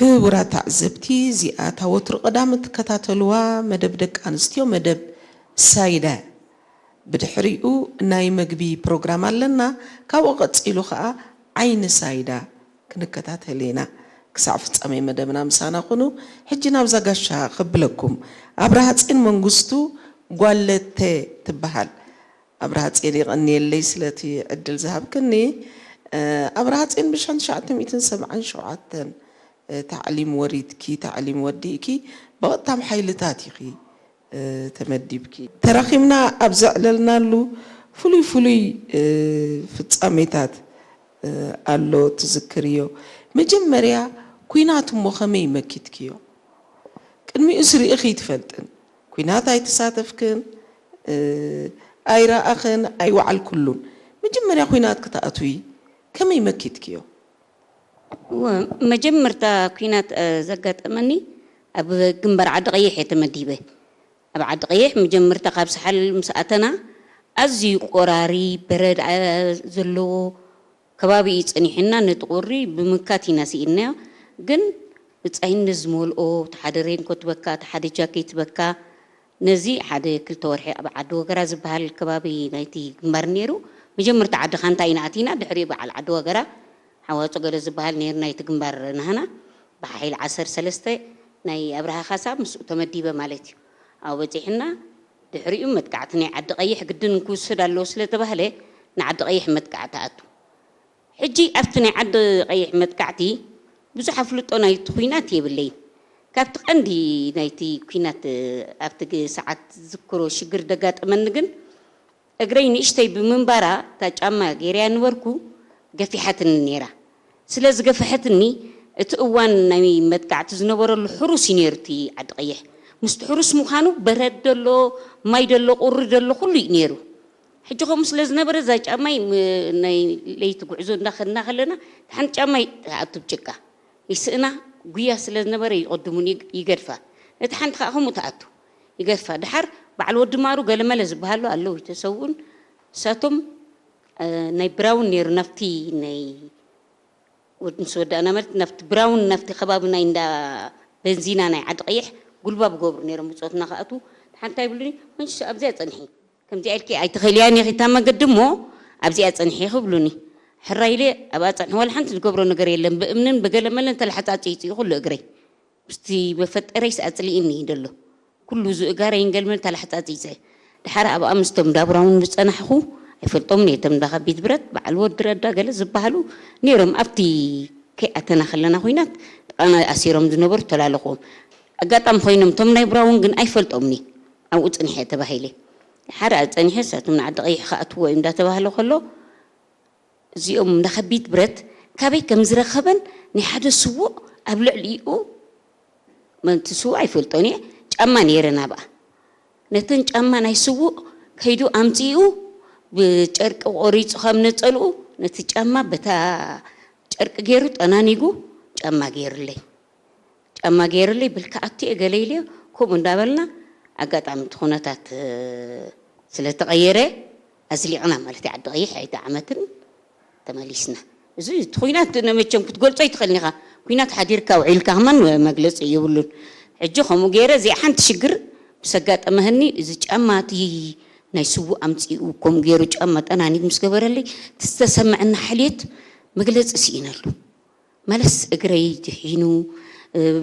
ክቡራት ተዓዘብቲ፣ እዚኣ እታ ወትሩ ቀዳም እትከታተልዋ መደብ ደቂ ኣንስትዮ፣ መደብ ሳይዳ። ብድሕሪኡ ናይ መግቢ ፕሮግራም ኣለና። ካብኡ ቀጺሉ ኸኣ ዓይኒ ሳይዳ ክንከታተል ኢና። ክሳዕ ፍጻሜ መደብና ምሳና ኩኑ። ሕጂ ናብዛ ጋሻ ክብለኩም። ኣብርሃጼን መንግስቱ ጓለተ ትበሃል። ኣብርሃጼን የቐንየለይ ስለቲ ዕድል ዝሃብክኒ። ኣብርሃጼን ብሽሕን ትሽዓተ ሚእትን ሰብዓን ሸውዓተን ታዕሊም ወሪድኪ፣ ታዕሊም ወዲእኪ፣ ብቐጥታ ኣብ ሓይልታት ኢኺ ተመዲብኪ። ተራኺብና ኣብ ዘዕለልናሉ ፍሉይ ፍሉይ ፍጻሜታት ኣሎ ትዝክርዮ። መጀመርያ ኲናት እሞ ከመይ መኪትክዮ? ቅድሚኡስ ርኢኺ ኣይትፈልጥን። ኲናት ኣይተሳተፍክን፣ ኣይረኣኽን፣ ኣይወዓልክሉን። መጀመርያ ኲናት ክትኣትዊ ከመይ መኪትክዮ? እወ፣ መጀመርታ ኲናት ዘጋጠመኒ ኣብ ግንባር ዓዲ ቀይሕ እየ ተመዲበ። ኣብ ዓዲ ቀይሕ መጀመርታ ካብ ሳሕል ምስ ኣተና ኣዝዩ ቆራሪ በረድ ዘለዎ ከባቢ እዩ ጸኒሑና። ነቲ ቁሪ ብምካት ኢና ስኢንናዮ። ግን ብጻይነት ዝመልኦ፣ እቲ ሓደ ሬንኮት በካ፣ እቲ ሓደ ጃኬት በካ፣ ነዚ ሓደ ክልተ ወርሒ ኣብ ዓዲ ወገራ ዝበሃል ከባቢ ናይቲ ግንባር ነይሩ። መጀመርታ ዓዲ ኻንታ ኢና ኣቲና፣ ድሕሪኡ በዓል ዓዲ ወገራ ሓዋጾ ገለ ዝበሃል ነይሩ ናይቲ ግንባር ናህና። ብሓይሊ ዓሰርተ ሰለስተ ናይ ኣብርሃ ካሳ ምስኡ ተመዲበ ማለት እዩ። ኣብኡ በጺሕና ድሕሪኡ መጥቃዕቲ ናይ ዓዲ ቀይሕ ግድን ክውሰድ ኣለዎ ስለ ተባህለ ንዓዲ ቀይሕ መጥቃዕቲ ኣቱ። ሕጂ ኣብቲ ናይ ዓዲ ቀይሕ መጥቃዕቲ ብዙሕ ኣፍልጦ ናይቲ ኲናት የብለይን። ካብቲ ቀንዲ ናይቲ ኲናት ኣብቲ ሰዓት ዝዝክሮ ሽግር ደጋጠመኒ ግን እግረይ ንእሽተይ ብምንባራ እታ ጫማ ገይረያ ነበርኩ ገፊሓትኒ ነይራ። ስለ ዝገፈሐትኒ እቲ እዋን ናይ መጥቃዕቲ ዝነበረሉ ሕሩስ እዩ ነይሩ እቲ ዓዲ ቀይሕ። ምስቲ ሕሩስ ምዃኑ በረድ ደሎ ማይ ደሎ ቁሪ ደሎ ኩሉ እዩ ነይሩ። ሕጂ ከምኡ ስለ ዝነበረ እዛ ጫማይ ናይ ለይቲ ጉዕዞ እንዳኸድና ከለና ሓንቲ ጫማይ ትኣቱ ብ ጭቃ ይስእና ጉያ ስለ ዝነበረ ይቐድሙን ይገድፋ። ነቲ ሓንቲ ከዓ ከምኡ ትኣቱ ይገድፋ። ድሓር በዓል ወዲ ማሩ ገለመለ ዝበሃሉ ኣለዉ ይተሰውኡን እሳቶም ናይ ብራውን ነይሩ ናብቲ ናይ ምስ ወዳእና ማለት ናብቲ ብራውን ናብቲ ከባቢ ናይ እንዳ በንዚና ናይ ዓዲ ቀይሕ ጉልባብ ገብሩ ነይሮም ብፆትና ክኣትዉ ሓንታ ይብሉኒ መንሽ ኣብዚኣ ፀንሒ ከምዚኣ ኢልኪ ኣይትኽእልያን ኢኺ እታ መገዲ እሞ ኣብዚኣ ፀንሒ ክብሉኒ ሕራይ ኢለ ኣብኣ ፀንሒ ዋላ ሓንቲ ዝገብሮ ነገር የለን ብእምንን ብገለመለን ተላሓፃፂ ይፅኡ ኩሉ እግረይ ምስቲ መፈጠረይስ ኣፅሊእኒ እዩ ደሎ ኩሉ ዝእጋረይን ገልመል ተላሕፃፂፀ ድሓር ኣብኣ ምስቶም ዳብራውን ዝፀናሕኹ ኣይፈልጦምን እየ እቶም ዳኸቢት ብረት በዓል ወዲ ረዳ ገለ ዝበሃሉ ነይሮም ኣብቲ ከይኣተና ከለና ኩናት ጥቃና ኣሲሮም ዝነበሩ ተላለኹዎም ኣጋጣሚ ኮይኖም እቶም ናይ ብራውን ግን ኣይፈልጦምኒ ኣብኡ ፅንሐ ተባሂለ ሓደ ፀኒሐ ሳቶም ንዓዲ ቀይሕ ከኣትዎ እዩ እንዳተባህለ ከሎ እዚኦም ንኸቢድ ብረት ካበይ ከም ዝረኸበን ናይ ሓደ ስዉእ ኣብ ልዕሊኡ መንቲ ስዉእ ኣይፈልጦን እየ ጫማ ነይረን ኣብኣ ነተን ጫማ ናይ ስዉእ ከይዱ ኣምፂኡ ብጨርቂ ቆሪፁ ከም ነፀልኡ ነቲ ጫማ በታ ጨርቂ ገይሩ ጠናኒጉ ጫማ ገይሩለይ ጫማ ገይርለይ ብልካ ኣቱ እየ ገለ ኢለዮ ከምኡ እንዳበልና ኣጋጣሚ እቲ ኩነታት ስለተቐየረ ኣዝሊቕና ማለት እዩ ዓዲ ቀይሕ ኣይተ ዓመትን ተመሊስና እዚ እቲ ኩናት መቸም ክትገልጾ ይትኽእልን ኢኻ ኩናት ሓዲርካ ውዒልካ ከማን መግለፂ የብሉን ሕጂ ከምኡ ገይረ እዚኣ ሓንቲ ሽግር ምስ ኣጋጠመህኒ እዚ ጫማ እቲ ናይ ስዉእ ኣምፂኡ ከምኡ ገይሩ ጫማ ጠናኒት ምስ ገበረለይ እቲ ዝተሰመዐና ሓልየት መግለፂ ስኢነሉ መለስ እግረይ ድሒኑ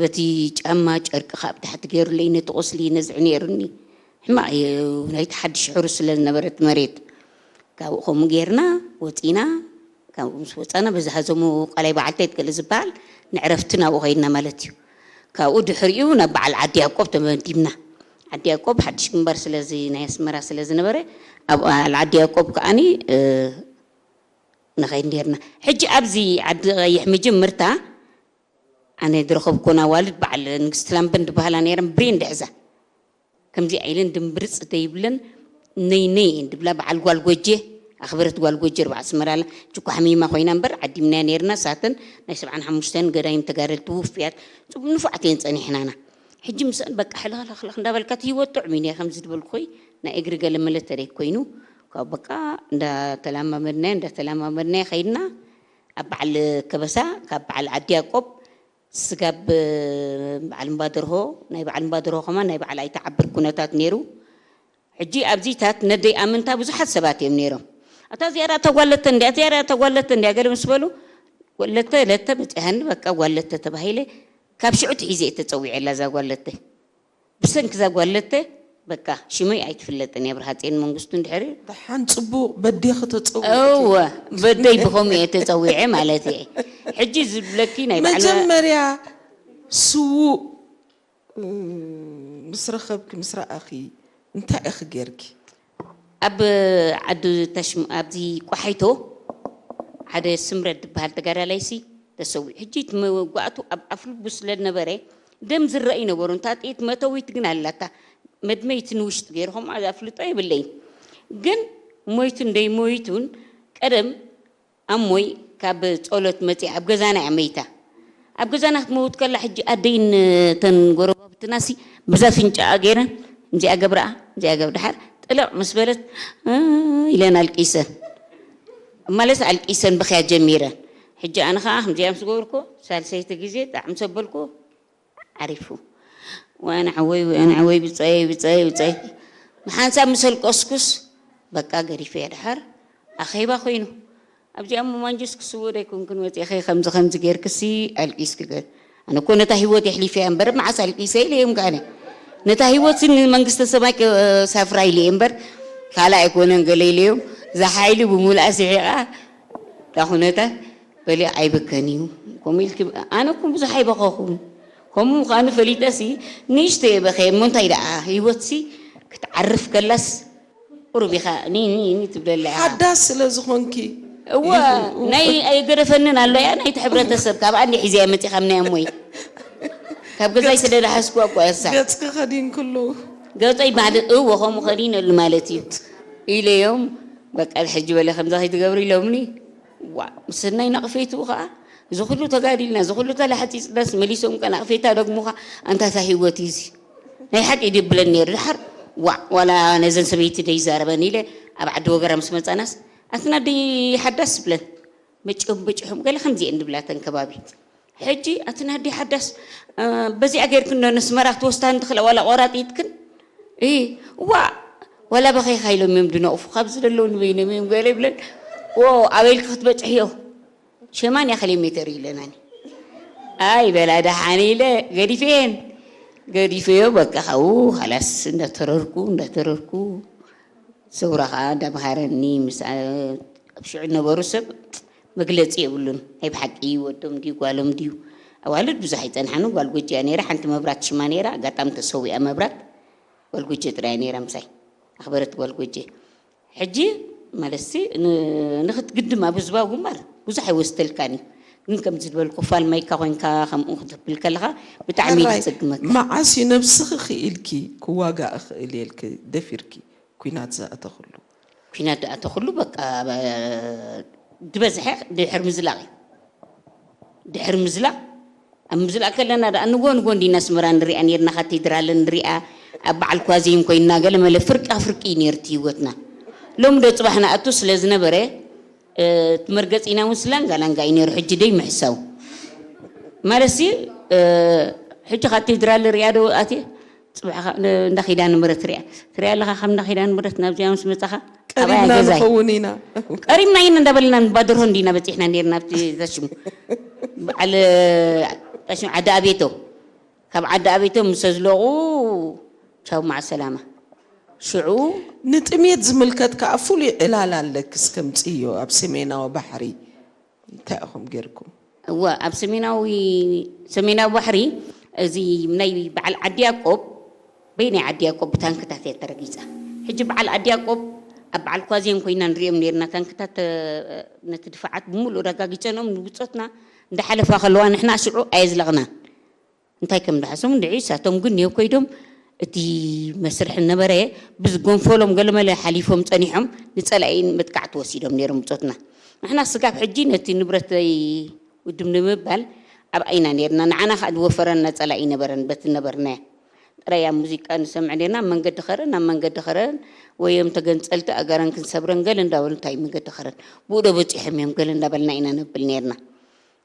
በቲ ጫማ ጨርቂ ካብ ታሕቲ ገይሩለይ ነቲ ቁስሊ ነዝዕ ነይሩኒ ሕማቕ እዩ ናይቲ ሓድሽ ሕሩስ ስለ ዝነበረት መሬት ካብኡ ከምኡ ገይርና ወፂና ካብኡ ምስ ወፃና በዚ ሃዘሙ ቃላይ በዓልተይ ትገለ ዝበሃል ንዕረፍቲ ናብኡ ከይድና ማለት እዩ ካብኡ ድሕሪኡ ናብ በዓል ዓዲ ያቆብ ተመዲብና ዓዲ ያቆብ ሓድሽ ግንባር ስለዚ ናይ ኣስመራ ስለ ዝነበረ ኣብ በዓል ዓዲ ያቆብ ከዓኒ ንኸይድ ነርና ሕጂ ኣብዚ ዓዲ ቀይሕ መጀመርታ ኣነ ዝረኸብኮን ኣዋልድ በዓል ንግስቲ ላምበን ዝበሃላ ነይረን ብሬን ድሕዛ ከምዚ ኢለን ድምብርፅ ዘይብለን ነይ ነይ እየን ድብላ በዓል ጓል ጎጀ ኣኽበረት ጓል ጎጀ ርባዕ ኣስመራ ኣላ ችኳ ሓሚማ ኮይና እምበር ዓዲምናያ ነይርና ሳተን ናይ ሰብዓን ሓሙሽተን ገዳይም ተጋደልቲ ውፍያት ንፉዓት እየን ፀኒሕናና ሕጂ ምስአን በቃ ሕልኽልኽልኽ እንዳበልካ ትህይወት ጥዑም እዩ ከምዚ ዝበልኩ ናይ እግሪ ገለመለ ተደይ ኮይኑ ካብ በቃ እንዳተላማመድናዮ እንዳተላማመድናዮ ከይድና ኣብ በዓል ከበሳ ካብ በዓል ዓዲ ያቆብ ስጋብ በዓል እምባደርሆ፣ ናይ በዓል እምባደርሆ ከማን ናይ በዓል ኣይተዓብር ኩነታት ነይሩ። ሕጂ ኣብዚታት ነደይ ኣመንታ ብዙሓት ሰባት እዮም ነይሮም። ኣታ እዚኣ ደኣ እታ ጓል ለተ እንድያ፣ እዚኣ ደኣ እታ ጓል ለተ እንድያ ገለ ምስ በሉ፣ ወለተ ለተ መጺኣኒ፣ በቃ ጓል ለተ ተባሂለ። ካብ ሽዑ ትሒዘ እየ ተጸዊዐላ እዛ ጓል ለተ። ብሰንኪ እዛ ጓል ለተ በቃ ሽመይ ኣይትፍለጥን እያ። ብርሃጼን መንግስቱ እንድሕሪ ደሓን ጽቡቕ በዴኺ ተጸውዒ። እወ፣ በደይ ብኸምኡ እየ ተጸዊዐ ማለት እየ። ሕጂ ዝብለኪ ናይ በዓል መጀመርያ ስዉእ ምስ ረኸብኪ ምስ ረኣኺ እንታይ ኢኺ ጌርኪ? ኣብ ዓዲ ተሽም ኣብዚ ቋሓይቶ ሓደ ስምረት ዝበሃል ተጋዳላይሲ ተሰዊኡ። ሕጂ እቲ መዋእቱ ኣብ ኣፍልቡ ስለ ዝነበረ ደም ዝረአ ይነበሮ። እንታ ጥይት መእተዊት ግን ኣላታ። መድመይቲ ንውሽጢ ገይሩ ከምኡ ኣፍልጦ የብለይን። ግን ሞይቱን ደይሞይቱን ቀደም ኣሞይ ካብ ጸሎት መጺኣ ኣብ ገዛና እያ መይታ። ኣብ ገዛና ክትመውት ከላ ሕጂ ኣደይን እተን ጎረባብትናሲ ብዛ ፍንጫኣ ገይረን እዚኣ ገብረኣ እዚኣ ገብ ድሓር ጥልቕ ምስ በለት እ ኢለን ኣልቂሰን ማለት ኣልቂሰን ብኽያ ጀሚረን። ሕጂ ኣነ ኸዓ ከምዚኣ ምስ ገበርኩ ሳልሰይቲ ግዜ ጣዕሚ ሰበልኩ። ዓሪፉ። ወኣነ ሓወይ ወኣነ ሓወይ ብጻየይ ብጻየይ ብጻየይ ብሓንሳብ ምስ ኣልቀስኩስ በቃ ገዲፈያ። ድሓር ኣኼባ ኮይኑ ኣብዚኣ እሞ ማንጁስ ክስውእ ዶ ኣይኮንክን ወጺእኺ ከምዚ ከምዚ ጌርክሲ ኣልቂስኪ ገ ኣነ እኮ ነታ ህይወት የሕሊፈያ እምበር መዓስ ኣልቂሰ ኢለዮም ከኣነ ነታ ህይወት ስኒ መንግስተ ሰማይ ከሳፍራ ኢለየ እምበር ካልእ ኣይኮነን ገለ ኢለዮም። እዛ ሓይሊ ብምሉኣ ስሒቓ እታ ኩነታት በሊ ኣይብከን እዩ ከምኡ ኢልኪ ኣነ እኮ ብዙሕ ኣይበኸኹን ከምኡ ምዃኑ ፈሊጠሲ ንእሽቶ እየ በኸየ እሞ እንታይ ደኣ ህይወትሲ ክትዓርፍ ከላስ ቁሩብ ኢኻ ኒ ኒ ኒ ትብለላ ኢኻ ሓዳስ ስለ ዝኾንኪ እወ ናይ ኣይገደፈንን ኣሎ እያ ናይቲ ሕብረተሰብ ካብኣ እንዲ ሒዘያ መፂኻ ምናይ እሞይ ካብ ገዛይ ስለ ደሓስኩዋ እኮ እያ እሳ ገፅኪ ከዲንክሉ ገፀይ ማለት እወ ከምኡ ከዲነሉ ማለት እዩ ኢለዮም በቃ ሕጂ በለ ከምዛ ከይትገብሩ ኢሎምኒ ዋ ምስናይ ነቕፌትኡ ከዓ እዚ ኩሉ ተጋዲልና እዚ ኩሉ ተላሕፂፅናስ መሊሶም ከ ነቕፌታ ደግሙኻ ኣንታ እታ ህይወት እዩ እዚ ናይ ሓቂ ድብለን ነይሩ ድሓር ዋዕ ዋላ ነዘን ሰበይቲ ደይዛረበን ኢለ ኣብ ዓዲ ወገራ ምስ መፃናስ ኣትና ደይ ሓዳስ ብለን መጭኦም በጭሖም ገለ ከምዚአን ድብላተን ከባቢ ሕጂ ኣትና ደይ ሓዳስ በዚኣ ገይርክን ዶ ነስመራ ክትወስዳ እንትኽእላ ዋላ ቆራጢትክን እ ዋ ዋላ በኸይካ ኢሎም እዮም ድነቕፉ ካብዚ ዘለዉ ንበይኖም እዮም ገለ ይብለን ዎ ኣበይልክ ክትበፅሕዮ ሸማንያ ኪሎ ሜተር እዩ ኢለናኒ። ኣይ በላ ደሓን ኢለ ገዲፈየን። ገዲፈዮ በቃ ካብኡ ኻላስ እንዳተረርኩ እንዳተረርኩ ሰውራ ኸዓ እንዳምሃረኒ ምስ ኣብ ሽዑ ነበሩ ሰብ መግለፂ የብሉን። ናይ ብሓቂ ወዶም ድዩ ጓሎም ድዩ ኣዋልድ ብዙሕ ኣይፀንሓኑ። ጓል ጎጆ እያ ነይራ። ሓንቲ መብራት ሽማ ነይራ። ኣጋጣሚ ተሰዊኣ መብራት። ጓል ጎጆ ጥራይ እያ ነይራ ምሳይ። ኣኽበረት ጓል ጎጆ። ሕጂ ማለትሲ ንኽትግድም ኣብ ህዝባዊ ግንባር ብዙሕ ኣይወስደልካን እዩ ግን ከምዚ ዝበልኩ ፋልማይካ ኮይንካ ከምኡ ክትብል ከለኻ ብጣዕሚ እዩ ዘፀግመካ። መዓስ እዩ ነብስኺ ክኢልኪ ክዋጋእ እኽእል እየ ኢልኪ ደፊርኪ ኲናት ዝኣተኽሉ? ኲናት ዝኣተኽሉ በቃ ዝበዝሐ ድሕሪ ምዝላቕ እዩ። ድሕሪ ምዝላቕ ኣብ ምዝላቕ ከለና ደኣ ንጎ ንጎ እንዲና ኣስመራ ንሪኣ ኔርና ካቴድራል ንሪኣ ኣብ በዓል ኳዚን ኮይንና ገለ መለ ፍርቃ ፍርቂ እዩ ኔሩ እቲ ህይወትና ሎሚ ዶ ፅባሕ ንኣቱ ስለ ዝነበረ እቲ መርገፂና እውን ስላንጋ ላንጋ እዩ ኔሩ ሕጂ ደይ ምሕሳው ማለትሲ ሕጂ ካቴድራል ሪኣ ዶ ኣትየ ፅባሕ እንዳ ኪዳነ ምሕረት ሪኣ ትሪኣ ኣለኻ ካብ እንዳ ኪዳነ ምሕረት ናብዚኣ ምስ መፃኻ ኣባያ ቀሪብና ገዛይ ንኸውን ኢና። ቀሪብና ኢና እንዳበልና ንባድርሆ እንዲና በፂሕና ነርና ኣብቲ ታሽሙ በዓል ታሽሙ ዓዲ ኣቤቶ ካብ ዓዲ ኣቤቶ ምስ ኣዝለቑ ቻው ማዕ ሰላማ ሽዑ ንጥሜት ዝምልከት ከዓ ፍሉይ ዕላል ኣለክስ ከምፅእዮ ኣብ ሰሜናዊ ባሕሪ እንታይ ኢኹም ጌርኩም? እወ ኣብ ሰሜናዊ ሰሜናዊ ባሕሪ እዚ ናይ በዓል ዓዲ ያቆብ በይናይ ዓዲ ያቆብ ብታንክታት እያ ተረጊፃ። ሕጂ በዓል ዓዲ ያቆብ ኣብ በዓል ኳዝየን ኮይና ንሪኦም ነርና ታንክታት ነቲ ድፋዓት ብምሉእ ረጋጊፀንኦም ንብፆትና እንዳሓለፋ ከለዋ ንሕና ሽዑ ኣየዝለቕናን። እንታይ ከም ዝሓሰቡ እንድዒ እሳቶም ግን ኔው ከይዶም እቲ መስርሒ ነበረ ብዝጎንፈሎም ገለመለ ሓሊፎም ጸኒሖም ንጸላኢ ምጥቃዕ ተወሲዶም ነይሮም ብጾትና። ንሕና ስጋብ ሕጂ ነቲ ንብረተይ ውድም ንምባል ኣብኣ ኢና ነይርና። ንዓና ከኣ ዝወፈረና ጸላኢ ነበረን በቲ ነበርናዮ። ጥራይ ኣብ ሙዚቃ ንሰምዕ ነይርና። ኣብ መንገዲ ኸረን ናብ መንገዲ ኸረን ወይ እዮም ተገንጸልቲ ኣጋረን ክንሰብረን ገለ እንዳበሉ እንታይ መንገዲ ኸረን ብኡ ዶ በጺሖም እዮም ገለ እንዳበልና ኢና ነብል ነይርና።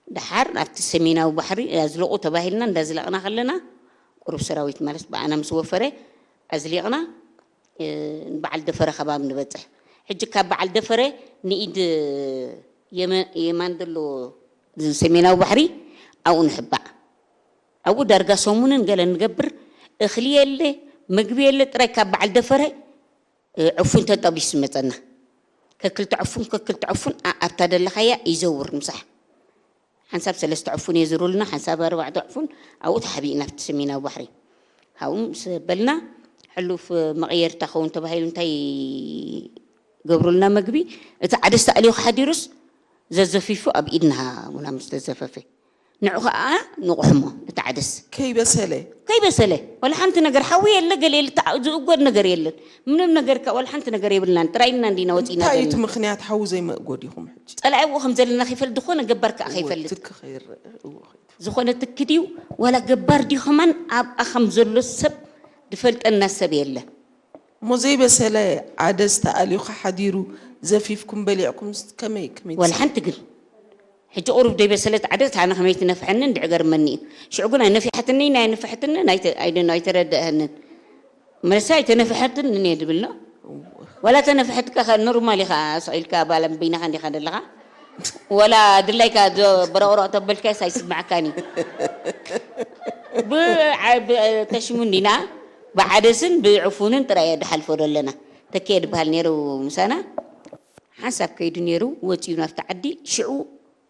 ደሓር ኣብቲ ሰሜናዊ ባሕሪ ኣዝልቑ ተባሂልና እንዳዝለቕና ከለና፣ ቁሩብ ሰራዊት ማለት ብኣና ምስ ወፈረ ኣዝሊቕና፣ እ፣ በዓል ደፈረ ከባቢ ንበጽሕ። ሕጂ ካብ በዓል ደፈረ ንኢድ የመ-፣ የማን ዘሎ ሰሜናዊ ባሕሪ ኣብኡ ንሕባእ። ኣብኡ ዳርጋ ሰሙንን ገለ ንገብር። እኽሊ የለ፣ ምግቢ የለ፣ ጥራይ ካብ በዓል ደፈረ፣ እ፣ ዕፉን ተጠቢሱ መጸና። ከክልተ ዕፉን፣ ከክልተ ዕፉን፣ ኣ-፣ ኣብታ ደለኻያ ይዘውር ምሳሕ። ሓንሳብ ሰለስተ ዕፉን የዝሩልና፣ ሓንሳብ ኣርባዕተ ዕፉን፣ ኣብኡ ተሓቢእና ኣብቲ ሰሜናዊ ባሕሪ። ካብኡ ምስ በልና፣ ሕሉፍ መቐየርታ ኸውን ተባሂሉ እንታይ ገብሩልና መግቢ፣ እቲ ዓደስ ተኣልዩ ሓዲሩስ ዘዘፊፉ ኣብ ኢድና ቡና ምስ ተዘፈፈ። ንዑ ኸዓ ንቑሕሞ፣ እቲ ዓደስ። ከይበሰለ? ከይበሰለ። ዋላ ሓንቲ ነገር፣ ሓዊ የለ፣ ገለ የለ፣ ተዓ-፣ ዝእጎድ ነገር የለን። ምንም ነገር ከ-፣ ዋላ ሓንቲ ነገር የብልናን። ጥራይ ኢልና እንዲና ወፂና እንታይ እዩ እቲ ዘለና። ምኽንያት ሓዊ ዘይመእጎድ ኢኹም ሕጂ? ጸላኢ ኣብኡ ከም ዘለና ከይፈልጥ፣ ዝኾነ ገባር ከኣ እወ፣ ከይፈልጥ። ትኪ ከይረአ፣ እወ፣ ከይትፈልጥ። ዝኾነ ትኪ ድዩ? ዋላ ገባር ድዩ ከማን ኣብኣ ከም ዘሎ ሰብ ዝፈልጠና ሰብ የለ። እሞ ዘይበሰለ ዓደስ ተኣልዩ ሓዲሩ ዘፊፍኩም በሊዕኩም ስ-፣ ከመይ፣ ከመይ ዋላ ትሰ-? ሓንቲ ግን። ሕጂ ቁሩብ ዘይበሰለት ዓደስ ኣነ ከመይ ትነፍሐኒ እንድዒ ገርመኒ እዩ። ሽዑ ግን ኣይነፊሐትኒ፣ ናይ ነፍሐትኒ ናይ ተ-፣ ኣይደ-፣ ኣይተረድአንን። መልሳ ኣይተነፍሐትንን እየ ዝብል ነው። ዋላ ተነፍሐትካ ከ ኖርማል ኢኻ፣ ስቕ ኢልካ ባለም በይንኻ እንዲኻ ዘለኻ። ዋላ ድላይካ ዶ በረቕረቕ ተበልካስ ኣይስማዕካን እዩ። ብ-፣ ዓ-፣ ብ-፣ ተሽሙ እንዲና ብዓደስን ብዕፉንን ጥራይ እየ ድሓልፎ ደለና። ተኬ ድበሃል ነይሩ ምሳና። ሓንሳብ ከይዱ ነይሩ፣ ወጺኡ ናብቲ ዓዲ። ሽዑ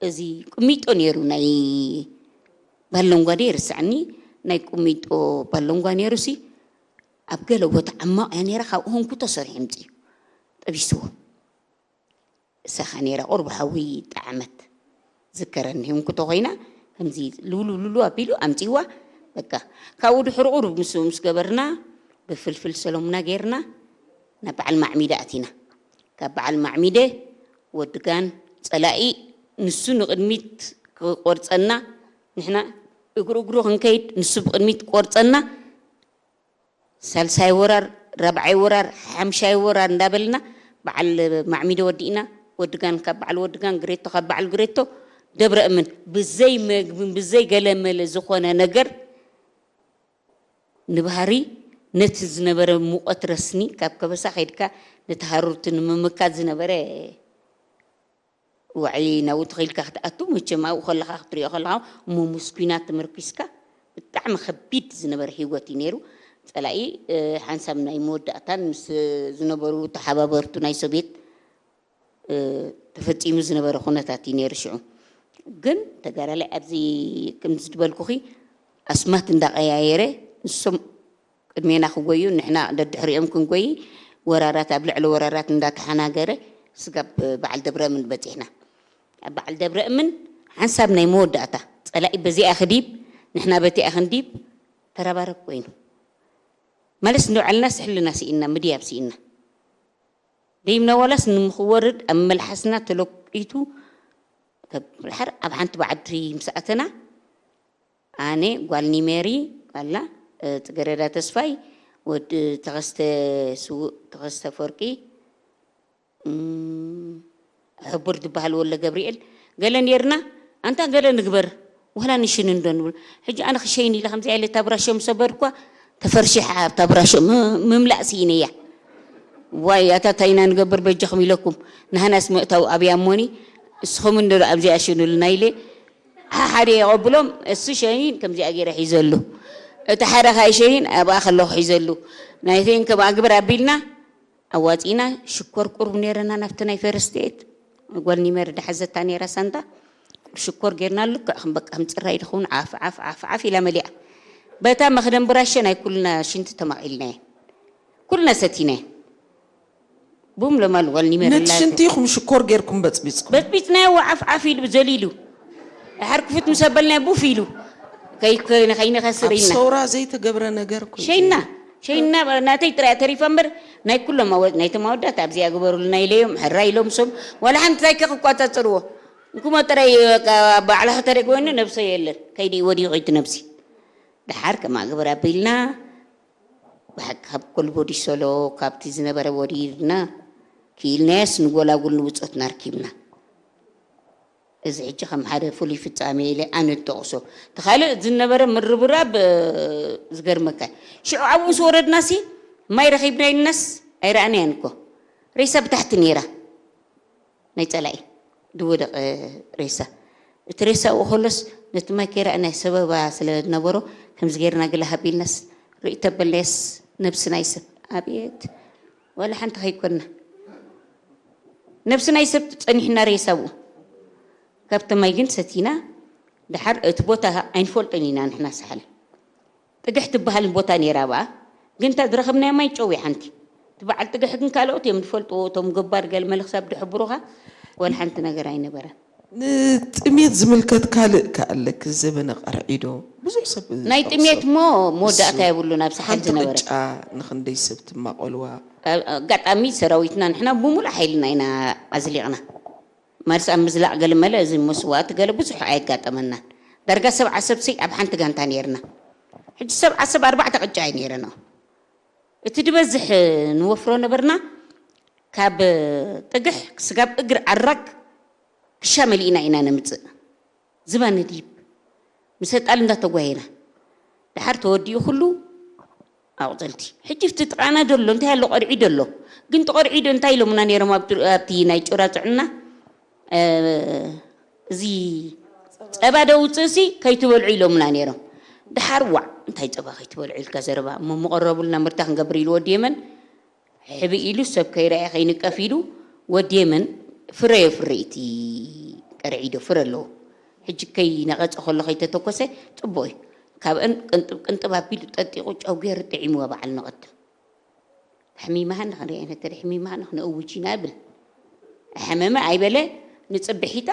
እዚ ቁሚጦ ነይሩ፣ ናይ ባሎንጓ ድየ ይርስዓኒ፣ ናይ ቁሚጦ ባሎንጓ ነይሩሲ፣ ኣብ ገለ ቦታ ዓማቕ እያ ነይራ፣ ካብኡ ህንኩቶ ሰሪሑ ኣምጺኡ ጠቢስዎ። እሳኻ ነይራ ቁሩብ ሓዊ ጠዓመት። ዝከረኒ ህንኩቶ ኮይና፣ ከምዚ ልውልው ልውልው ኣቢሉ ኣምጺዋ። በቃ፣ ካብኡ ድሕሪ ቁሩብ ምስ፣ ምስ ገበርና፣ ብፍልፍል ሰሎምና ጌርና፣ ናብ በዓል ማዕሚደ ኣቲና። ካብ በዓል ማዕሚደ፣ ወዲ ጋን፣ ጸላኢ፣ ንሱ ንቕድሚት ክቆርጸና፣ ንሕና እግሩ እግሩ ክንከይድ፣ ንሱ ብቕድሚት ቆርጸና። ሳልሳይ ወራር፣ ራብዓይ ወራር፣ ሓምሻይ ወራር እንዳበልና፣ በዓል ማዕሚደ ወዲእና፣ ወዲ ጋን ካብ በዓል ወዲ ጋን፣ ግሬቶ ካብ በዓል ግሬቶ፣ ደብረ እምን ብዘይ መግብን ብዘይ ገለመለ ዝኾነ ነገር፣ ንባህሪ ነቲ ዝነበረ ሙቐት ረስኒ፣ ካብ ከበሳ ከይድካ ነቲ ሃሩርቲ ንምምካት ዝነበረ ዋዒ ናብኡ ተኺልካ ክትኣቱ፣ መቸም ኣብኡ ከለኻ ክትሪኦ ከለኻ፣ እሞ ምስ ኲናት ተመርኲስካ፣ ብጣዕሚ ከቢድ ዝነበረ ህይወት እዩ ነይሩ። ጸላኢ፣ እ፣ ሓንሳብ ናይ መወዳእታን ምስ ዝነበሩ ተሓባበርቱ ናይ ሶቭየት፣ እ፣ ተፈጺሙ ዝነበረ ኩነታት እዩ ነይሩ ሽዑ። ግን ተጋዳላይ ኣብዚ ከምዚ ዝበልኩኺ ኣስማት እንዳቐያየረ፣ ንሶም ቅድሜና ክጎዩ፣ ንሕና ደድሕሪኦም ክንጎይ፣ ወራራት ኣብ ልዕሊ ወራራት እንዳተሓናገረ፣ ስጋብ በዓል ደብረ እምን በጺሕና። ኣብ በዓል ደብረ እምን ሓንሳብ ናይ መወዳእታ፣ ጸላኢ በዚኣ ክዲብ፣ ንሕና በቲኣ ክንዲብ፣ ተረባረብ ኮይኑ። ማለት እንዶ ዓልና ስሕልና ስኢና፣ ምድያብ ስኢና። ደይምና ዋላስ ንምኽወርድ ኣብ መልሓስና ተለቂቱ፣ ተብርሓር ኣብ ሓንቲ ባዕዲ ምስ ኣተና፣ ኣነ፣ ጓል ኒሜሪ፣ ጓልና፣ እ፣ ጽገረዳ ተስፋይ፣ ወዲ ተኸስተ ስዉእ ተኸስተ ኣፈወርቂ፣ እም፣ ሕቡር ዝበሃል ወለ ገብርኤል፣ ገለ ኔርና፣ ኣንታ ገለ ንግበር፣ ዋላ ንሽን እንዶ ንብል። ሕጂ ኣነ ክሸይን ኢለ ከምዚኣ ኢለ እታ ብራሾ ምስ ሰበርኳ፣ ተፈርሺሓ ኣብታ ብራሾ ም-፣ ምምላእ ስኢነያ። ዋይ፣ ኣታ ታይ ኢና ንገብር በጃኹም ኢለኩም፣ ንሃናስ ምእታው ኣብያ እሞኒ፣ እስኹም እንዶ ኣብዚኣ ሽኑልና ኢለ፣ ሓደ የቐብሎም፣ እሱ ሸይን ከምዚኣ ገይረ ሒዘሉ። እቲ ሓደ ካይ ሸይን ኣብኣ ከለኹ ሒዘሉ። ናይተይን ከምኣ ግበር ኣቢልና ኣዋጺና፣ ሽኮር ቁሩብ ነይረና ናብቲ ናይ ፈርስት ኤድ። ጓል ኒመር ድሓዘታ ነይራ ሳንጣ። ሽኮር ጌርና ልክዕ ከም በቃ ከም ጽራይ ድኸውን ዓፍ፣ ዓፍ፣ ዓፍ፣ ዓፍ ኢላ መሊኣ። በታ መኽደን ብራሸ ናይ ኩልና ሽንቲ ተማቒልናየን። ኩልና ሰቲናየን። ቡም ለማሉ ጓል ኒመር ነቲ ኢላ ሽንቲ ኢኹም ሽኮር ጌርኩም በጽቢጽኩም? በጽቢጽናዮ ዓፍ ዓፍ ኢሉ ዘሊሉ። ድሓር ክፉት ምስ ኣበልናዮ ቡፍ ኢሉ። ከይ-፣ ከይ-፣ ከይንኸስር ኣብ ኢልና። ሰውራ ዘይተገብረ ነገር እኮ እዩ። ሸይና፣ ሸይና ናተይ ጥራይ ተሪፋ እምበር ናይ ኩሎም ኣወ-፣ ናይቶም ኣወዳት ኣብዚኣ ግበሩልና ኢለዮም፣ ሕራይ ኢሎም ሶም። ዋላ ሓንቲ እንታይ ከ ክቋጻጸርዎ? እንኩሞ ጥራይ በቃ ባዕላ ከተደግወኒ ነብሰይ የለን። ከይዲ ወዲቑ እቲ ነብሲ። ድሓር ከማ ግበር ኣቢልና። ብሓቂ ካብ ኮልቦዲ ሶሎ ካብቲ ዝነበረ ወዲድና ክኢልናዮስ ንጎላጉል ንብጾትና ኣርኪብና። እዚ ሕጂ ከም ሓደ ፍሉይ ፍጻሜ ኢለ ኣነ እጠቕሶ። እቲ ካልእ ዝነበረ ምርብራብ፣ እ፣ ዝገርመካ እዩ። ሽዑ ኣብኡ ምስ ወረድናሲ ማይ ረኺብና ኢልናስ ኣይረኣናያን እኮ። ሬሳ ብታሕቲ ነይራ፣ ናይ ጸላኢ ዝወደቐ ሬሳ። እቲ ሬሳ ኣብኡ ከሎስ ነቲ ማይ ከይረኣናዮ ሰበባ ስለ ዝነበሮ ከምዚ ጌርና ገለ ሃብ ኢልናስ ርኢ ተበልናዮስ ነብሲ ናይ ሰብ። ኣብየት፣ ዋላ ሓንቲ ከይኮንና። ነብሲ ናይ ሰብ ጸኒሕና ሬሳ ኣብኡ። ካብቲ ማይ ግን ሰቲና፣ ደሓር እቲ ቦታ ኣይንፈልጦን ኢና ንሕና ሳሕል። ጥግሕ ትበሃል ቦታ ነይራ ብኣ፣ ግን እታ ዝረኸብናያ ማይ ጨው እያ ሓንቲ። እቲ በዓል ጥግሕ ግን ካልኦት እዮም ዝፈልጥዎ፣ እቶም ገባር ገለ መለ ክሳብ ዝሕብሩኻ፣ ዋላ ሓንቲ ነገር ኣይነበረን። ንጥሜት ዝምልከት ካልእ ከ ኣለኪ? ዘበነ ቀርዒዶ ብዙሕ ሰብ ናይ ዝጠቕሶ። ጥሜት እሞ መወዳእታ እሱ የብሉን፣ ኣብ ሳሕል ሓንቲ ዝነበረ። ቅጫ ንኽንደይ ሰብ ትማቐልዋ? ኣ-፣ ኣጋጣሚ ሰራዊትና ንሕና ብምሉእ ሓይልና ኢና ኣዝሊቕና። ማርስ ኣብ ምዝላቕ ገለ መለ እዚ መስዋእቲ ገለ ብዙሕ ኣየጋጠመናን። ዳርጋ ሰብዓ ሰብሲ ኣብ ሓንቲ ጋንታ ነይርና። ሕጂ ሰብዓ ሰብ ኣርባዕተ ቅጫ እዩ ነይረን። እቲ ዝበዝሕ ንወፍሮ ነበርና፣ ካብ ጥግሕ ክስጋብ እግሪ ዓራግ ክሻ መሊእና ኢና ነምጽእ። ዝባ ነድይብ። ምስ ኣጣል እንዳተጓየና። ደሓር ተወዲኡ ኩሉ ኣቑጽልቲ። ሕጂ ኣብቲ ጥቓና ዘሎ እንታይ ኣሎ? ቀርዒዶ ኣሎ። ግን እቲ ቀርዒዶ እንታይ ኢሎምና ነይሮም ኣብቲ፣ ኣብቲ ናይ ጭራ ጥዕና? እ፣ እዚ ጸባ ዶ ውጽእሲ ከይትበልዑ ኢሎምና ነይሮም። ደሓር ዋዕ፣ እንታይ ጸባ ከይትበልዑ ኢልካ ዘረባ? እሞ ምቐረቡልና ምርታ ክንገብር ኢሉ ወዲ የመን። ሕብእ ኢሉ ሰብ ከይረኣየ ከይንቀፍ ኢሉ ወዲ የመን ፍረ የፍሪ እቲ ቀርዒዶ ፍረ ኣለዎ። ሕጂ ከይነቐጸ ከሎ ከይተተኮሰ ጽቡቕ እዩ። ካብአን ቅንጥብ ቅንጥብ ኣቢሉ ጠጢቑ ጨው ገይሩ ጥዒምዋ በዓል ንቐድም። ሕሚማሃ ንኽንሪኣ ኢና፣ ተደ ሕሚማሃ ንኽነእውጅ ኢና እብል። ኣሕመመ ኣይበለ ንጽብሒታ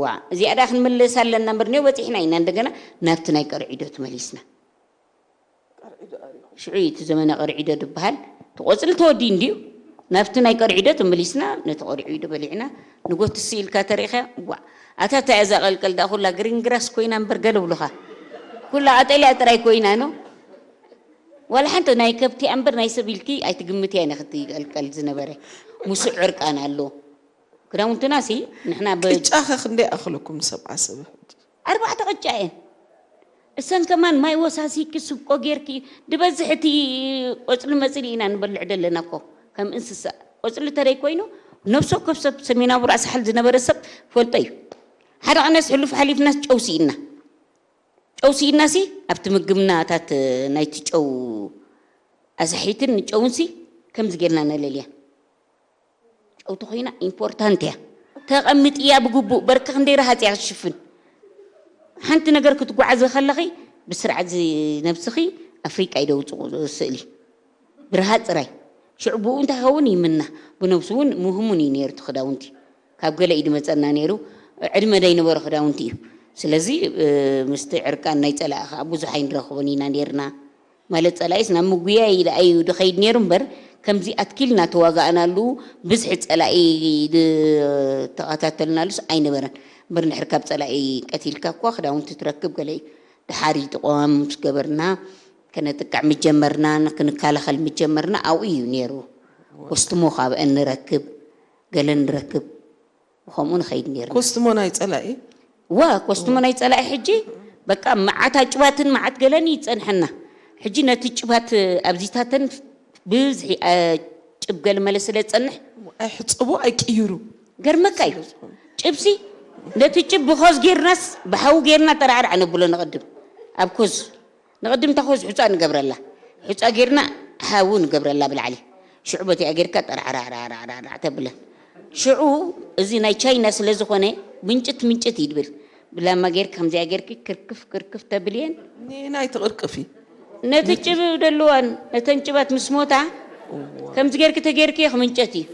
ዋ እዚኣ ደኣ ክንምለስ ኣለና እምበር ኒዮ በጺሕና ኢና እንደገና ናብቲ ናይ ቀርዒዶ ተመሊስና። ሽዑ እዩ እቲ ዘመነ ቀርዒዶ ዝበሃል። እቲ ቆጽሊ ተወዲኡ እንድዩ። ናብቲ ናይ ቀርዒዶ ተመሊስና፣ ነቲ ቀርዒዶ በሊዕና፣ ንጎትሲ ኢልካ ተሪእኻ፣ ዋእ፣ ኣታ እታ እያ እዛ ቀልቀል ደኣ ኩላ ግሪን ግራስ ኮይና እምበር ገለ ብሉኻ። ኩላ ቀጠልያ ጥራይ ኮይና፣ ኖ? ዋላ ሓንቲ ናይ ከብቲ እምበር ናይ ሰብ ኢልኪ ኣይትግምትያን ኢኺ እቲ ቀልቀል ዝነበረ። ሙሱዕ ዕርቃን ኣሎ። ክዳውንትና ሲ ንሕና ብ- ቅጫኸ ክንደይ ኣኽለኩም ንሰብዓ ሰብ ሕጂ? ኣርባዕተ ቅጫ እየን። እሰን ከማን ማይ ወሳሲኪ ስብቆ ጌርኪ፣ ድበዝሕ እቲ ቆጽሊ መጽሊ ኢና ንበልዕ ደለና እኮ፣ ከም እንስሳ። ቆጽሊ ተደይ ኮይኑ፣ ነብሲ ወከፍ ሰብ ሰሜናዊ ራእሲ ሓል ዝነበረ ሰብ ፈልጦ እዩ። ሓደ ቀነስ ሕሉፍ ሓሊፍናስ ጨው ስኢና። ጨው ስኢናሲ ኣብቲ ምግብናታት ናይቲ ጨው ኣዛሒትን ጨውንሲ ከምዚ ጌርና ነለልያ። ጨው ተኾይና ኢምፖርታንት እያ። ተቐምጥያ ብግቡእ፣ በርኪ ክንደይ ረሃጽ እያ ክትሽፍን። ሓንቲ ነገር ክትጓዓዚ ከለኺ ብስርዓት እዚ ነብስኺ ኣፍሪቃ እዩ ደውጽቑ ስእሊ። ብረሃጽ ጥራይ። ሽዑ ብኡ እንታይ ይኸውን? ይምና። ብነብሱ እውን ምህሙን እዩ ነይሩ እቲ ክዳውንቲ። ካብ ገለ እዩ ዝመጸና ነይሩ። ዕድመ ዘይነበሮ ክዳውንቲ እዩ። ስለዚ፣ እ፣ ምስቲ ዕርቃን ናይ ጸላኢ ኸኣ ብዙሕ ኣይንረኽቦን ኢና ነይርና። ማለት ጸላኢስ ናብ ምጉያይ ኢለ ኣዩ ዝኸይድ ነይሩ እምበር፣ ከምዚ ኣትኪልና ተዋጋእናሉ፣ ብዝሒ ጸላኢ ዝተኸታተልናሉስ ኣይነበረን። እምበር እንድሕር ካብ ጸላኢ ቀቲልካ እኳ ክዳውንቲ ትረክብ ገለ እዩ። ደሓር እዩ ጥቆም ምስ ገበርና፣ ከነጥቅዕ ምጀመርና፣ ክንከላኸል ምጀመርና፣ ኣብኡ እዩ ነይሩ። ኮስትሞ ካብአን ንረክብ፣ ገለ ንረክብ፣ ብኸምኡ ንኸይድ ነይርና። ኮስትሞ ናይ ጸላኢ? ዋ፣ ኮስትሞ ናይ ጸላኢ ሕጂ፣ በቃ መዓት ኣጭባትን መዓት ገለን እዩ ዝጸንሐና። ሕጂ ነቲ ጭባት ኣብዚታተን ብዝሒ፣ እ፣ ጭብ ገለ መለ ስለ ዝጸንሕ ኣይሕጸቦ፣ ኣይቅይሩ። ገርመካ እዩ። ጭብሲ፣ ነቲ ጭብ ብኾዝ ጌርናስ፣ ብሓዊ ጌርና ጠራዕራዕ ነብሎ ንቐድም። ኣብ ኮዝ። ንቐድም እታ ኮዝ ሑጻ ንገብረላ። ሑጻ ጌርና ሓዊ ንገብረላ ብላዕሊ። ሽዑ በቲኣ ጌርካ ጠራዕራዕራዕራዕ ተብለን። ሽዑ እዚ ናይ ቻይና ስለ ዝኾነ ምንጭት ምንጭት እዩ ድብል። ብላማ ጌርካ ከምዚኣ ጌርኪ ክርክፍ ክርክፍ ተብልየን። ኔና ኣይትቕርቅፊ። ነቲ ጭብ ደልዋን ነተን ጭባት ምስ ሞታ እዋ። ከምዚ ጌርኪ ተጌርኪ ክምንጨት እዩ።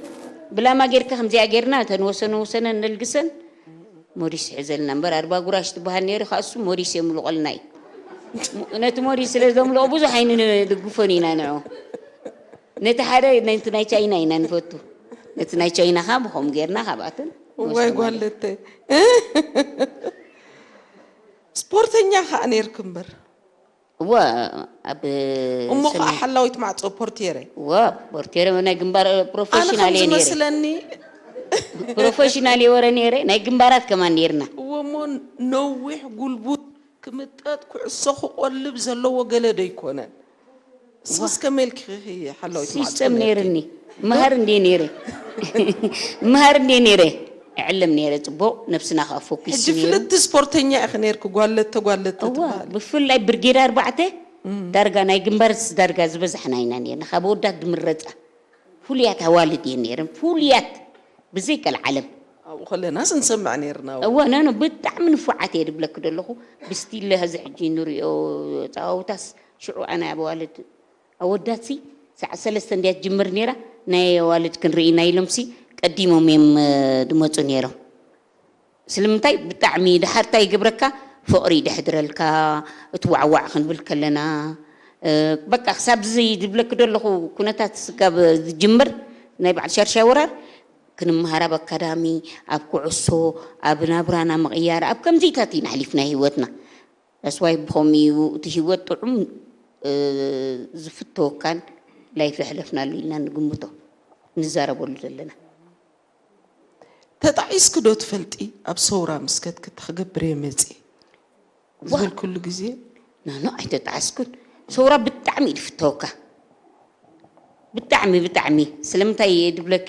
ብላማ ጌርካ ከምዚኣ ጌርና እተን ወሰነ ወሰነ ነልግሰን። ሞሪስ ይሕዘልና እምበር ኣርባ ጉራሽ ትበሃል ነይሩ፣ ከኣ እሱ ሞሪስ የምልቆልና እዩ። ነቲ ሞሪስ ስለ ዘምልቆ ብዙሕ ኣይንድግፎን ኢና ንዑ። ነቲ ሓደ ነቲ ናይ ቻይና ኢና ንፈቱ። ነቲ ናይ ቻይና ከኣ ብኸምኡ ጌርና ካብኣተን እዋይ ንወስዶ ማለት። ጓለተይ። ስፖርተኛ ከኣ ነይርክ እምበር። እወ፣ ኣብ እሞ ኸዓ ሰሜን ሓላዊት ማዕጾ ፖርቴረ። እወ፣ ፖርቴረ ናይ ግንባር ኣነ ፕሮፌሽናል ከም እየ ነይረ። ዝመስለኒ ፕሮፌሽናል እየ ወረ ነይረ፣ ናይ ግንባራት ከማን ነይርና። ነዊሕ ጉልቡት ክምጠጥ ኩዕሶ ክቆልብ ዘለዎ ገለ ዶ ኣይኮነን? እስኺስ ከመይ ኢልኪ ሓላዊት ማዕጾ ሲስተም ነርኪ? ነይርኒ። መሃር እንዴ ነይረ። መሃር እንዴ ነይረ። እዕለም ነይረ ጽቡቕ ነብስና ከኣ ፎኪስ ሕጂ ነይሩ። ፍልጥቲ ስፖርተኛ ኢኺ ነርኪ፣ ጓለተ ጓለተ እዋ ትበሃል። ብፍላይ ብርጌድ ኣርባዕተ ዳርጋ ናይ ግንባርስ ዳርጋ ዝበዝሕና ኢና ነርና። ካብ ወዳት ዝምረጻ ፍሉያት ኣዋልድ እየን ነይረን። ፍሉያት ብዘይ ቀልዓለም ኣብኡ ከለናስ ንሰምዕ ነርና። እወ ነኖ ብጣዕሚ ንፉዓት እየ ድብለኪ ዘለኹ። ብስቲለ ሀዚ ሕጂ ንሪኦ ፃዋውታስ ሽዑ ኣነ ኣብ ኣዋልድ ኣወዳትሲ ሰዓት ሰለስተ እንድያ ትጅምር ነይራ። ናይ ኣዋልድ ክንርኢ ኢና ኢሎምሲ ቀዲሞም እዮም እ፣ ድመፁ ነይሮም። ስለምንታይ ብጣዕሚ ድሓር እንታይ ይገብረካ ፍቕሪ ደሕድረልካ። እቲ ዋዕዋዕ ክንብል ከለና እ፣ በቃ ክሳብ እዚ ዝብለኪ ዘለኹ ኩነታት ስጋብ ዝጅምር ናይ በዓል ሻርሻ ወራር ክንመሃር ኣብ ኣካዳሚ ኣብ ኩዕሶ ኣብ ናብራና ምቕያር ኣብ ከምዚታት ኢና ኣሕሊፍና ህይወትና። ዳስዋይ ብኸምኡ እዩ እቲ ህይወት ጥዑም እ፣ ዝፍተወካን ላይፍ ዘሕለፍናሉ ኢልና ንግምቶ ንዛረበሉ ዘለና። ተጣዒስኪ ዶ ትፈልጢ? ኣብ ሰውራ ምስ ከድኪ እንታይ ክገብር እየ መፅየ ዝበልክሉ ግዜ? ናኖ ኣይተጣዓስኩን። ሰውራ ብጣዕሚ እዩ ዝፍተወካ። ብጣዕሚ ብጣዕሚ ስለምንታይ እየ ድብለኪ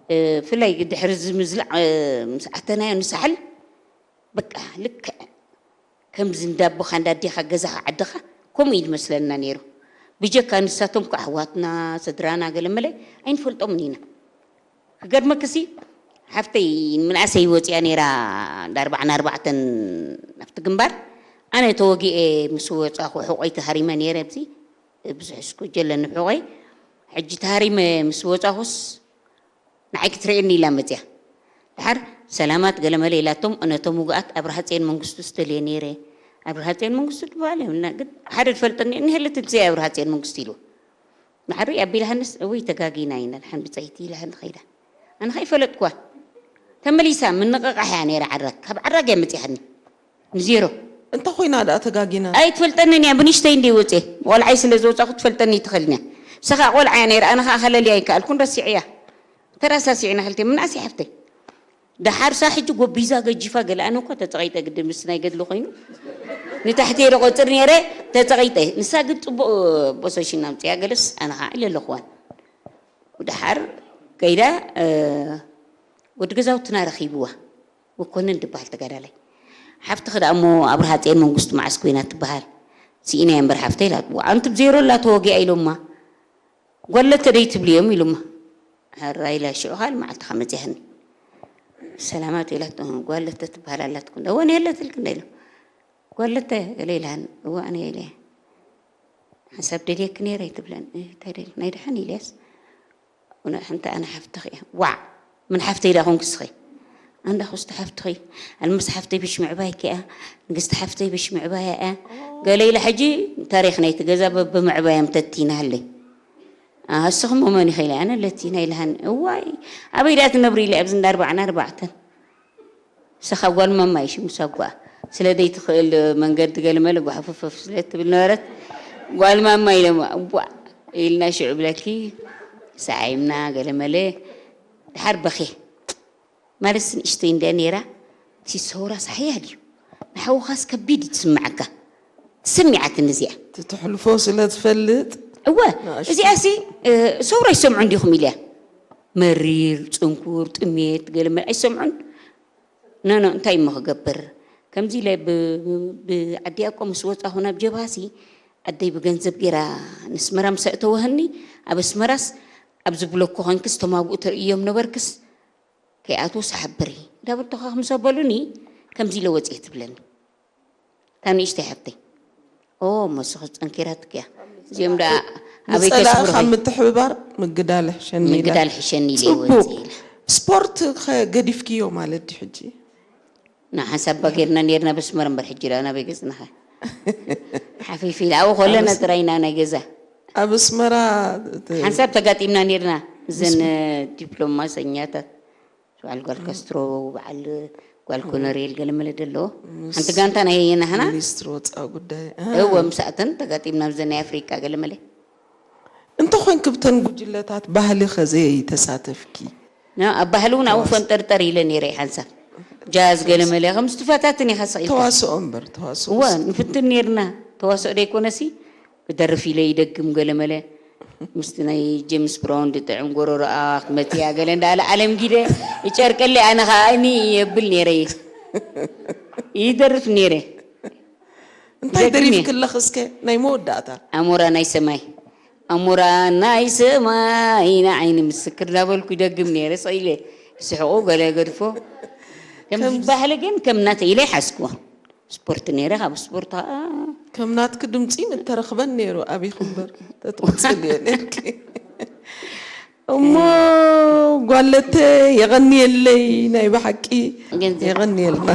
እ፣ ብፍላይ ድሕሪ እዚ ምዝላዕ እ፣ ምስ ኣተናዮ ንሳሕል በቃ ልክዕ ከምዚ እንዳቦኻ እንዳዴኻ ገዛኻ ዓድኻ ከምኡ እዩ ዝመስለና ነይሩ። ብጀካ ንሳቶም ከ ኣሕዋትና ስድራና ገለ መለ ኣይንፈልጦምን ኢና። ክገርመክሲ ሓፍተይ ምንኣሰይ ወፂኣ ነይራ እንዳ ኣርባዕና ኣርባዕተን ኣብቲ ግንባር ኣነ ተወጊኤ ምስ ወፃኹ ሕቆይ ተሃሪመ ነይረ ኣብዚ ብዙሕ ስኩጀለኒ ሕቆይ ሕጂ ተሃሪመ ምስ ወፃኹስ ንዓይ ክትርእየኒ ኢላ መፅያ። ድሓር ሰላማት ገለመለ ኢላቶም ነቶም ውጉኣት ኣብርሃ ፅዮን መንግስቱ ዝደልየ ነይረ። ኣብርሃ ፅዮን መንግስቱ ዝበሃል የብልና ግን ሓደ ዝፈልጠኒ እኒሀለት ብዘይ ኣብርሃ ፅዮን መንግስቱ ኢሉ። ድሓር ኣቢልሃንስ እውይ ተጋጊና ኢና ድሓን ብፀይቲ ኢላሃኒ ኸይዳ። ኣነ ኸይፈለጥኩዋ ተመሊሳ ምንቕቓሕ እያ ነይራ ዓራግ ካብ ዓራግ እያ መፂኣኒ ንዜሮ እንታይ ኮይና ደኣ ተጋጊና? ኣይትፈልጠንን እያ ብንሽተይ እንደ ወፅየ ቆልዓይ ስለ ዝወፃኹ ትፈልጠኒ ትኽእልን እያ። ንሳ ኸዓ ቆልዓ እያ ነይራ ኣነ ኸዓ ከለልያ ኣይከኣልኩን ረሲዐያ። ተረሳሲዕና ክልተ ምናእሰይ ሓፍተይ። ደሓርሳ ሕጂ ጎቢዛ ገጂፋ ገለ ኣነ እኳ ተፀቒጠ ግዲ ምስ ናይ ገድሊ ኮይኑ ንታሕቲ እየ ዝቆፅር ነይረ። ተፀቒጠ ንሳ ግን ፅቡቕ ፖሶሽን ኣምፅያ ገለስ ኣነ ኸዓ ኢለ ኣለኹዋን። ደሓር ከይዳ እ፣ ወዲ ገዛውትና ረኺብዋ መኮንን ዝበሃል ተጋዳላይ ሓፍትኺ ደኣ እሞ ኣብርሃ ፅዮን መንግስቱ መዓስ ኮይና ትበሃል ስኢና እምበር ሓፍተይ ኢላትዋ ኣንቲ ብዜሮ ኣላ ተወጊኣ ኢሎማ ጓለተ ደይ ትብልዮም ኢሉማ። ሕራይ ኢላ ሽዑ ካልእ መዓልቲ ከመፅያኒ ሰላማት ኢላቶ ጓለተ ትበሃል ኣላትኩም ዶ ወን የለትልክ እንዳ ኢሎም ጓለተ ገለ ኢልሃኒ እዋ ኣነ ኢለ ሓንሳብ ደልየኪ ነይረ ኣይትብለን እንታይ ደል ናይ ደሓን ኢልያስ ሓንቲ ኣነ ሓፍትኺ እያ ዋዕ ምን ሓፍተይ ዳ ኮንክ ስኺ ኣንዳ ኹስቲ ሓፍትኺ ኣልመስ ሓፍተይ ብሽ ምዕባይ ኪያ ንግስቲ ሓፍተይ ብሽ ምዕባያ እያ ገለ ኢለ ሕጂ ታሪኽ ናይቲ ገዛ በብምዕባዮም ተቲናለይ ኣስኹም መን ኢኺ ኢለ ኣነ ለቲና ኢልሃኒ እዋይ ኣበይ ዳ ትነብሪ ኢለ ኣብዚ እንዳ ኣርባዕና ኣርባዕተን ንሳ ካብ ጓል ማማ እዩ ሽሙ ሳጓ ስለ ዘይትኽእል መንገዲ ገለመለ ጓሕፍፍፍ ስለ ትብል ነበረት ጓል ማማ ኢለማ እቧዕ ኢልና ሽዑ ብለኪ ሰዓይምና ገለመለ ድሓር በኺ ማለትስ ንእሽተይ እንድያ ነይራ እቲ ሰውራስ ሓያል እዩ ንሓውኻስ ከቢድ እዩ ትስምዓካ ትስሚዓትኒ እዚኣ ትትሕልፎ ስለ ትፈልጥ እወ እዚኣሲ ሰውራ ይሰምዑ እንዲኹም ኢልያ መሪር ፅንኩር ጥሜት ገለመለ ኣይሰምዑን ኖኖ እንታይ እሞ ክገብር ከምዚ ኢለ ብዓዲ ያቆ ምስ ወፃኹ ናብ ጀብሃሲ ኣደይ ብገንዘብ ገይራ ንስመራ ምስ ኣእተወህኒ ኣብ ኣስመራስ ኣብዚ ብሎኮ ኮንክስ እቶም ኣብኡ ተርእዮም ነበርክስ ከይኣትውስ ሓብሪ እንዳበልቶኻ ምስ ኣበሉኒ ከምዚ ኢለ ወፅየ ትብለኒ እታ ንእሽተይ ሓፍተይ ኦ እሞ ስኺ ፀንኪራትኪ እያ እዚኦም ደኣ ኣበይ ንፀላእ ከስብሩ ካብ ምትሕብባር ምግዳል ሕሸኒ ኢላ። ምግዳል ሕሸኒ ኢለ ፅቡቅ ወፅየ ኢለ ስፖርት ከ ገዲፍክዮ ማለት ድዩ ሕጂ? ንሓንሳብ ባ ጌርና ነርና በስመር እምበር ሕጂ ደኣ ናበይ ገፅናኸ ሓፊፊ ኢለ ኣብኡ ከለና ጥራይና ናይ ገዛ ኣብ ኣስመራ ሓንሳብ ተጋጢምና ነርና እዘን ዲፕሎማሰኛታት በዓል ጓል ካስትሮ በዓል ጓል ኮነሬል ገለመለ ደለዎ ሓንቲ ጋንታ ናይ ናህና ሚኒስትር ወፃኢ ጉዳይ እወ ምሳእተን ተጋጢምና ብዘን ናይ ኣፍሪቃ ገለመለ እንተኾይንኪ ብተን ጉጅለታት ባህሊ ከዘይ ተሳተፍኪ ና ኣብ ባህሊ እውን ኣብኡ ፈንጠርጠር ኢለ ነይረ ሓንሳብ ጃዝ ገለመለ ከም ዝትፈታትን ኢኻ ስቕ ኢልካ። ተዋስኦ እምበር ተዋስኦ እወ ንፍትን ነርና። ተዋስኦ ደይኮነሲ ክደርፍ ኢለ ይደግም ገለመለ ምስቲ ናይ ጀምስ ብራውን ድጥዕም ጎረሮኣ ክመትያ ገለ እንዳለ ኣለምጊደ ይጨርቀለይ። ኣነ ከዓ እኒ የብል ነይረ ይደርፍ ነይረ። እንታይ ይደግም እየ። ደሪፍክለኽ እስከ ናይ መወዳእታ? ኣሞራ ናይ ሰማይ ኣሞራ ናይ ሰማይ ንዓይኒ ምስክር እንዳበልኩ ይደግም ነይረ። ስቕ ኢለ ይስሕቑ ገለ ገድፎ ከም ባህሊ ግን ከም ናተ ኢለ ይሓስክዎ። ስፖርት ነይረ። ካብ ስፖርት ከዓ ከም ናትኪ ድምፂ ምተረኽበን ነይሩ። ኣቢኹ እምበር ተትቕፅል እየ ነርኪ። እሞ ጓለተ የቐንየለይ ናይ ብሓቂ ገንዘብ የቐንየልና።